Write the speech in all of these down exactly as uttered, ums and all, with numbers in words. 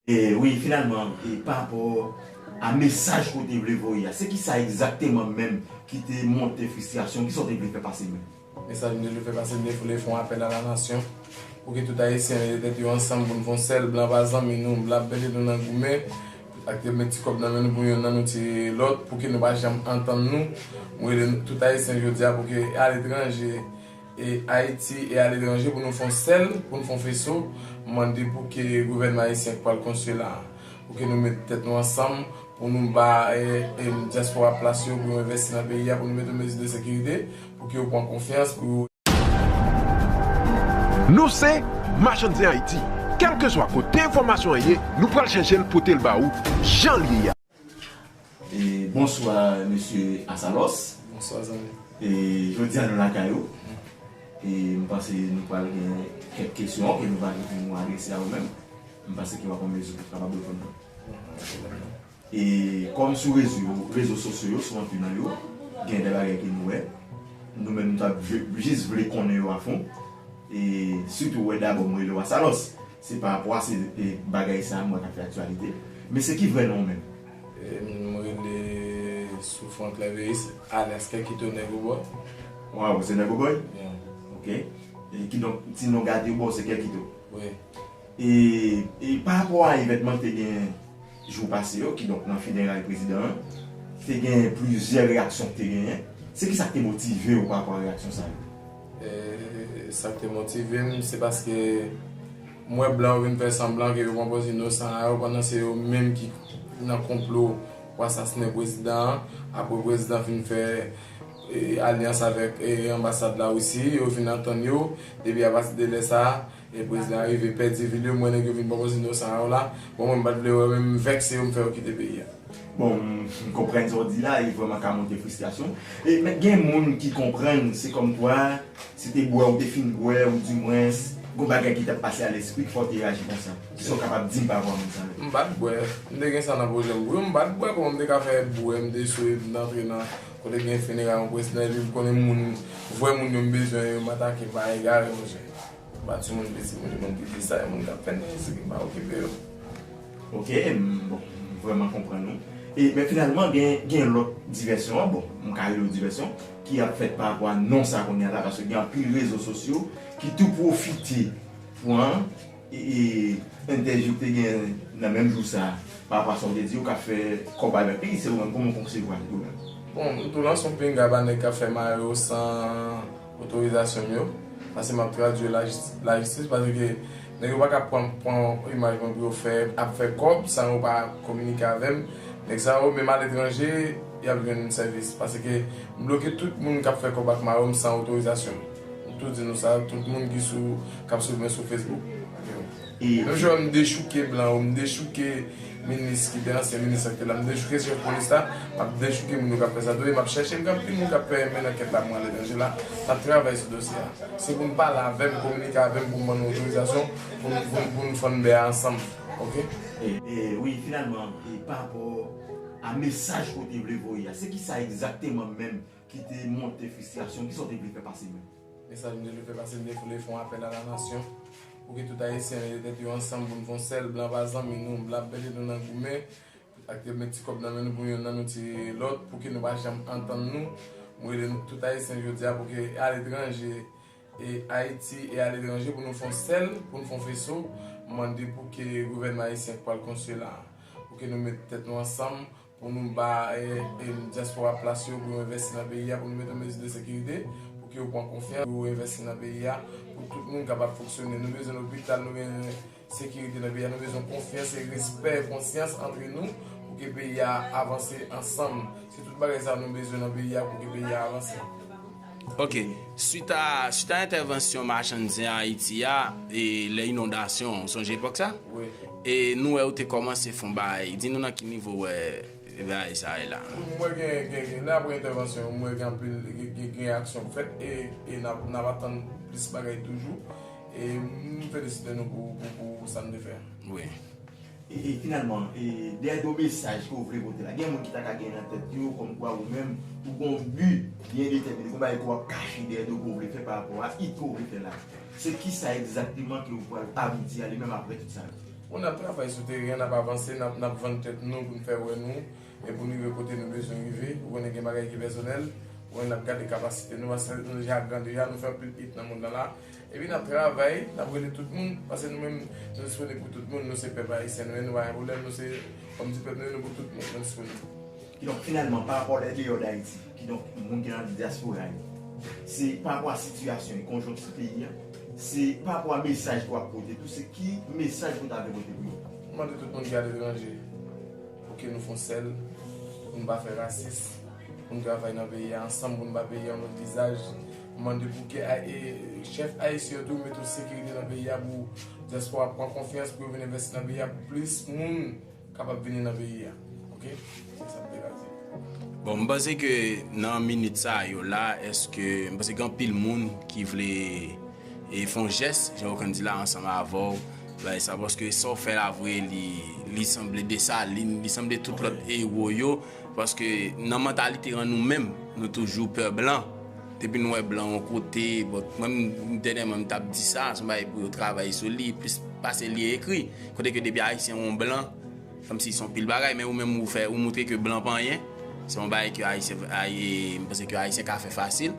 E wi, finalman, e pa rapò a mesaj ke w te vle voye a, se kisa egzakteman menm ki te monte fristrasyon, kisa w te vle fè pase menm? Mesaj m te vle fè pase, m te vle fè yon apèl a la nasyon pou ke tout Ayisyen mete tèt yo ansanm pou n fè yon sèl. Blan pa zanmi nou, blan ap mete nou nan goumen, ak te met ti kòb nan men nou pou yonn nan nou tire lòt, pou ke nou pa janm antann nou. Mwen rele tout Ayisyen jodi a pou ke aletranje, e Ayiti e aletranje pou nou fè yon sèl, pou nou fè yon feso, mande pou ke gouvènman ayisyen k pral konstwi la, pou ke nou met tèt nou ansanm, pou nou ba, e, e, dyaspora plas yo, pou yo envèsti nan peyi a, pou nou mete yon mezi de sekirite, pou ke yo pran konfyans, pou yo Nou se Machann Zen Ayiti. Kèlkeswa kote enfòmasyon an ye, nou pral chèche l pote l ba ou jan l ye a. E bonswa, mesye Asalòs. Bonswa, zanmi. E jodi a nou lakay ou. E m panse nou pral gen kèk kesyon ke nou va gen pou nou adrese a ou menm. M panse ke w ap an mezi pou w kapab reponn nou. E kòm sou rezo, rezo sosyo yo, sou anpil nan yo, gen de bagay ke nou wè. Nou menm nou t ap jis vle konnen yo afon. E sitou wè dabò mwen rele w Asalòs. Se pa rapò a se e, bagay sa a m wè k ap fè aktyalite. Men se ki vrè non w menm? E, m rele Soufran Klèveis, alyas Kèkito Nèg Obòy. Waw, se Nèg Obòy? Yeah. Ok. E kidonk, ti non gade w ba w se Kèkito. Wi. E, e pa rapò a evènman ki te gen jou pase yo, kidonk nan fineray prezidan an, te gen plizyè reyaksyon ki te genyen. Se kisa ki te motive w pa rapò a reyaksyon sa yo? E, sa ki te motive m, se paske m wè blan yo vin fè sanblan ke yo pran pòz inosan a yo, pandan se yo menm ki nan konplo pou asasinen prezidan an. Apre prezidan fin fè e, alyans avèk e, anbasad Larisi, yo fin antann yo. Depi apati de lè sa a, e, prezidan an rive pèdi vil yo. M wè nèg yo vin pran pòz inosan a yo la. Bon, mwen m pa t vle wè, men m vèkse yo, m fè yo kite peyi a. Bon, m konprann sa w di la, e vrèman ka monte fristrasyon. E, men gen moun ki konprann, se kòmkwa, se te bwè ou te fin bwè, ou dimwens, gon bagay ki t ap pase a lespri ki fè w te reyaji konsa. Kisa w kapab di m pa rapò a moun sa yo? M pa t bwè. M te gen sa nan pwojè m pou yo. M pa t bwè, kòman m te ka fè bwè, m te swe, m t antre nan kote gen fineray yon prezidan, epi m konnen moun, vrè moun yo m bezwen yo, m atake, m pa egare, monchè. M pa timoun piti, moun, moun ki di sa, e moun k ap fè nèg ki pa okipe yo. Ok, m, bon, m vrèman konprann ou. E, men finalman, gen, gen lòt divèsyon an, bon, m ka rele w divèsyon, ki ap fèt pa rapò a non sa kounye a la, paske gen anpil rezo sosyo ki tou pwofite pran e, e, entèvyou ki te gen nan menm jou sa a, pa rapò a sa w te di, ou ka fè kòb avèk li, se ou menm, kòman w konsevwa li ou menm? Bon, m tou lanse yon pinga ba nèg k ap fè mare yo san otorizasyon m yo, paske m ap tradui lajistis, lajistis, paske nèg yo pa ka pran, pran imaj mwen pou yo fè, ap fè kòb san yo pa kominike avè m. Nèg sa yo, menm aletranje, y ap jwenn sèvis, paske m bloke tout moun k ap fè kòb ak mare yo san otorizasyon m. M tou di nou sa, tout moun ki sou, k ap swiv mwen sou Facebook. E Menm jan m dechouke blan yo, m dechouke minis ki te ansyen minis la ki te la, m dechouke chèf polis la, m ap dechouke moun yo k ap fè sa tou, e m ap chèche, m gen anpil moun k ap fè mennen ankèt la pou mwen aletranje la, n ap travay sou dosye a. Se pou n pale avè m, kominike avè m pou m ban nou otorizasyon pou n, pou n, pou n fann bè a ansanm. Ok? E, e, wi, finalman, e pa rapò a mesaj ke w te vle voye a, se kisa egzakteman menm ki te monte fristrasyon, kisa w te vle fè pase menm? Mesaj m te vle fè pase, m te vle fè yon apèl a la nasyon pou ke tout Ayisyen mete tèt yo ansanm pou n fè yon sèl. Blan pa zanmi nou, blan ap mete nou nan goumen, ak te met ti kòb nan men nou pou yonn nan nou tire lòt, pou ke nou pa janm antann nou. Mwen rele nou tout Ayisyen jodi a pou ke aletranje, e Ayiti e aletranje pou nou fè yon sèl, pou nou fè yon feso, mande pou ke gouvènman ayisyen k pral konstwi la, pou ke nou met tèt nou ansanm, pou nou ba e, e, dyaspora plas yo, pou yo envèsti nan peyi a, pou nou mete yon mezi de sekirite, pou ke yo pran konfyans, pou yo envèsti nan peyi a, pou tout moun kapab fonksyone. Nou bezwen lopital, nou bezwen sekirite nan peyi a, nou bezwen konfyans e respè, konsyans antre nou, pou ke peyi a avanse ansanm. Se tout bagay sa yo nou bezwen nan peyi a, pou ke peyi a avanse. Ok, swit a, swit a entèvansyon machann zen Ayiti a, e lè inondasyon, ou sonje epòk sa? Wi. E nou wè ou te kòmanse fè yon bagay, di nou nan ki nivo w wè bagay sa ye la? M wè gen, gen, gen, lè apre entèvansyon, m wè gen anpil, gen, gen, gen aksyon k fèt, e, e n ap, n ap atann plis bagay toujou. E m felisite nou pou, pou, pou sa n te fè. Wi. E, e finalman, e dèyè de mesaj ke w vle pote la, gen moun ki ta ka gen nan tèt yo kòmkwa ou menm, ou gen yon bi byen detèmine, gen yon bagay ke w ap kache dèyè de ke w vle fè pa rapò a it ke w vle fè la. Se kisa egzakteman ke w pral abouti a li menm apre tout sa yo? Bon, n ap travay sou teren, n ap avanse, n ap, n ap vann tèt nou pou n fè wè nou, e pou n rive kote nou bezwen rive. Ou konnen gen bagay ki pèsonèl, ou konnen n ap gade kapasite nou, paske nou deja gran deja, nou fè anpil hit nan mond lan la. Epi n ap travay, n ap rele tout moun, paske nou menm, nou disponib pou tout moun, nou se pèp ayisyen, nou, nou pa gen pwoblèm, nou se, kòm di pèp nou, nou pou tout moun, nou disponib. Kidonk, finalman, pa rapò lè deyò Dayiti, kidonk, moun ki nan dyaspora yo, se pa rapò a sitiyasyon e konjonkti peyi a, se pa rapò a mesaj ke w ap pote tou, se ki mesaj ke w ta vle pote pou yo? M mande tout moun ki aletranje pou ke nou fè yon sèl, pou nou pa fè rasis, pou nou travay nan peyi a ansanm, pou nou ba peyi a yon lòt vizaj. M mande pou ke a- e, chèf ayisyen yo tou mete yon sekirite nan peyi a pou dyaspora pran konfyans, pou yo vin envesti nan peyi a, pou plis moun kapab vini nan peyi a. Oke? Se sa m te ka di. Bon, m panse ke nan minit sa yo la, èske, m panse gen anpil moun ki vle e fè yon jès, jan ou konn di la, ansanm avè w, bay sa, paske sa w fè la vre, li, li sanble Desalin, li sanble tout lòt ewo yo, paske nan mantalite an nou menm, nou toujou pè blan. Depi nou wè blan yon kote, bon, mwen, m, dènyèman, m t ap di sa, se yon bagay pou yo travay sou li, plis pase li ekri. Kote ke depi Ayisyen yon blan, kòmsi se yon pil bagay, men ou menm ou fè, ou montre ke blan pa anyen. Se yon bagay ke Ayisyen, Ay-, e, m panse ke Ayisyen ka fè fasil.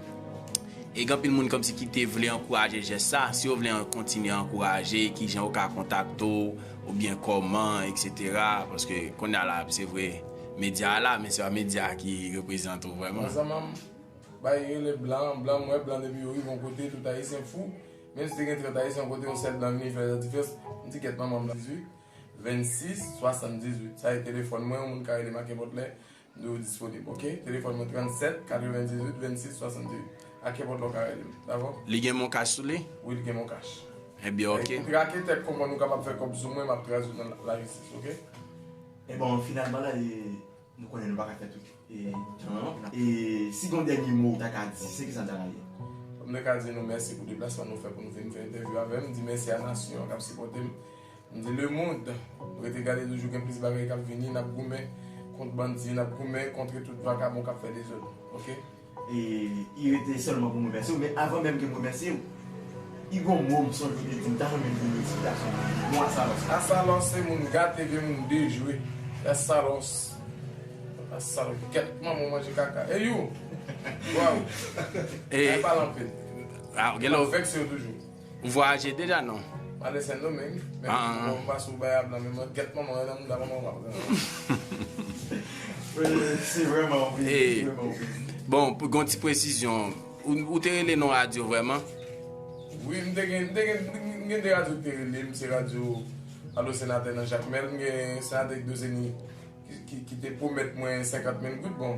E gen anpil moun kòmsi ki te vle ankouraje jès sa. Si yo vle an-, kontinye ankouraje, kijan yo ka kontakte w, oubyen kòman, etsetera. Paske kounye a la, se vre, medya a la, men se pa medya ki reprezante w vrèman. Ansanm, bay rele blan, blan, m wè blan depi yo rive yon kote, tout Ayisyen fou. Menm si te gen trant Ayisyen yon kote, yon sèl blan vini fè la diferans, m di gèt manman m la. Dizuit, vennsis, swasanndizuit. Sa e telefòn mwen, yon moun ka rele m a kenpòt lè, m toujou disponib, oke? Telefòn mwen trannsèt, katrevendizuit, vennsis, swasanndizuit. A kenpòt lè w ka rele m, dakò? Li gen MonCash sou li? Wi, li gen MonCash. Ebyen, oke. E pou trake tèt kòman nou kapab fè kòb sou mwen, m ap tradui nan la, la jistis, oke? E bon, finalman la, e, nou konnen nou pa ka fè tout, e, tan an. E si gen yon dènye mo ou ta ka di, se kisa l ta ka ye? M ta ka di nou mèsi pou deplasman nou fè pou nou vin fè entèvyou avè m. M di mèsi a nasyon an k ap sipòte m. M di lemonn, rete gade toujou, gen plis bagay k ap vini, n ap goumen kont bandi, n ap goumen kont tout vakabon k ap fè dezòd, oke? E, i rete sèlman pou m remèsye w, men avan menm ke m remèsye w, i gon mo m sonje w te di m ta renmen di m eksplikasyon pou mo asalòs. Asalòs se moun gate, vye moun dejwe. Asalòs. Asalòs. Gèt manman w manje kaka. Ey, ou! Waw! E, ay pale anpil. A, gen lè w vèkse yo toujou. Ou vwayaje deja, non? M ale Sendomeng, men ah, bon, m pa sou bay a blan, men mwen gèt manman, nan mouda manman w ap pran. Se vrèman anpil, se vrèman anpil. Bon, pou gon ti presizyon, ou, ou te rele non radyo vrèman? Wi, m te gen, m te gen, m gen de radyo ki te rele m, se radyo Alo Senatè nan Jakmèl, m gen senatè Doseni ki, ki, ki te pwomèt mwen senkant mil goud, bon,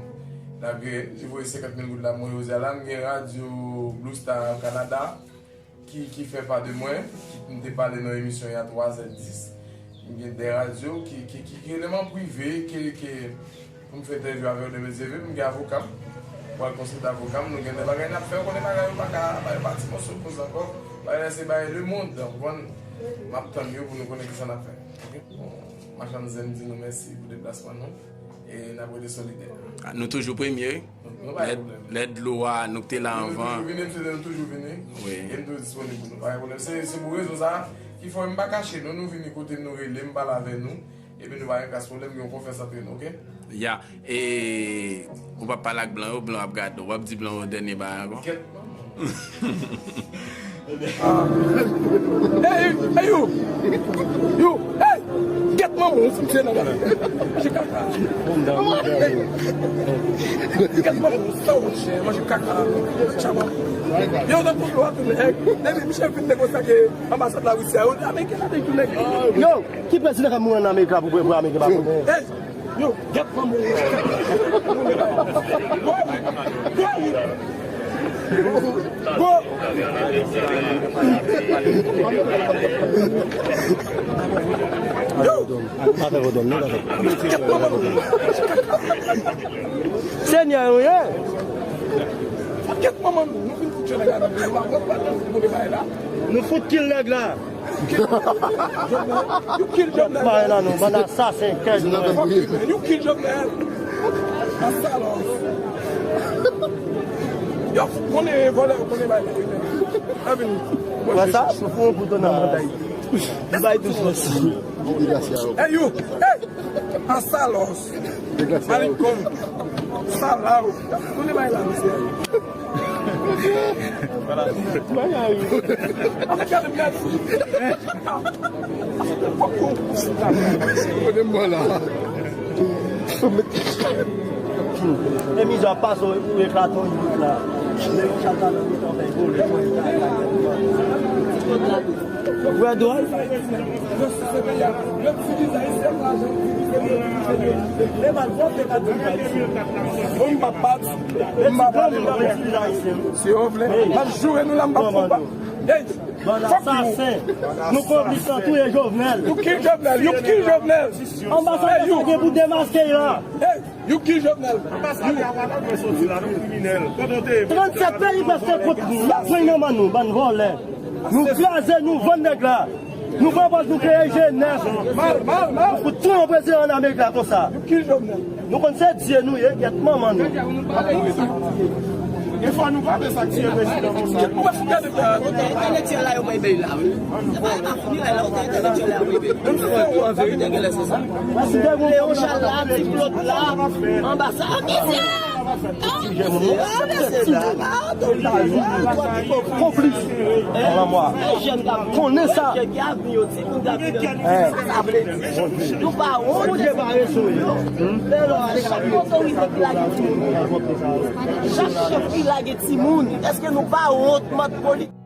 malgre li voye senkant mil goud la, mwen jodi a la, m gen radyo Blue Star Canada, ki, ki fè pa de mwen, ki m te pale nan emisyon y a twa zè dis. M gen de radyo ki, ki, ki, ki rele m an prive, ke, ke pou m fè entèvyou avè yo demen se vre, m gen avoka m. Pral konsilte avoka m, nou gen de bagay n ap fè, ou konnen bagay yo pa ka, bagay yo pa ti mòso koze ankò. Bagay la se bagay lemonn, ou konprann? M ap tann yo pou nou konnen kisa n ap fè. Oke? Bon, machann zen di nou mèsi pou deplasman nou. E n ap rete solidè. Ah, nou toujou premye. Nou, nou pa gen pwoblèm. Lè, lè dlo a, nou te la anvan. Nou toujou vini, mesye, nou toujou vini. Wi. E nou toujou disponib pou nou, pa gen pwoblèm. Se, se pou rezon sa a ki fè m pa kache nou, nou vini kote m, nou rele m, pale avè nou. Epi nou pa gen kras pwoblèm, gen yon konfyans antre nou, oke? Ya. E ou p ap pale ak blan yo, blan ap gade w. W ap di blan yo dènye bagay ankò. Gèt manman w. Ey, ey, yo! Yo! Ey! Gèt manman w, fout se nan gade. Manje kaka. Gèt manman w, sa w chè, manje kaka. Chaman. Yo, nan konplo a tou, nèg. Depi Michel fin negosye ak anbasad Larisi a, yo, Ameriken ap tounen. Yo! Ki prezidan k ap mouri an Amerik la pou, pou Ameriken pa konnen? Ey! Yo, gèt manman w. Go! Go! Go! Yo! Gèt manman w. Senyè, wi, wi. Gèt manman w. Nou fin fout yo nan gade. Nou pa konn pa nou fout bay la. Nou fout kill nèg la. You kill Jovenel. Bay la non, bann asasen, kèk nèg. Fuck you, man. You kill Jovenel. Asalòs. Yo, konnen vòlè, konnen bay la. Wè sa? Nou fou pou ton nan manday. Bay tou sòsi. Desgraciado. Hey, you! Hey! Asalos! Desgraciado. Maricón! Salao! Konnen bay la, mesye. Bagay. Ap gade mèt. Konnen mwen la. E mizè ap pase ou eklate yon bout la. Men yon chal pa nan mitan fè vole. Vre dwòl. Bon, m p ap bat, m p ap pale. Si yo vle, m ap joure nou la, m p ap konba. Hey, bann asasen. Nou konplis nan touye Jovenel. You kill Jovenel, you kill Jovenel. Anbasadè sa gen pou demaske la. Hey, you kill Jovenel. Trannsèt peyi prèske kont nou. Y ap pran nan men nou, bann vòlè. Nou kraze, nou vann nèg la. Nou pran pòz nou kreye jenès. Mal, mal, mal. Pou tou yon prezidan an Amerik la konsa. You kill Jovenel. Nou konn se Dye nou ye, gyèt manman nou. E fò nou pale sa k tiye prezidan konsa. Ou pa fouke de pè. Entèlektyèl la yo bay bèy la, wi. Se pa, e pa fini la, entèlektyèl la yo bay bèy. Menm si se ou, an verite, genlè se sa. Leon Charles la, Ti Claude la, anbasa, anbasa. Konplis. Konnen sa. Nou pa wont. Chak otorite ki lage timoun, chak chèf ki lage timoun, èske nou pa wont, mat politik?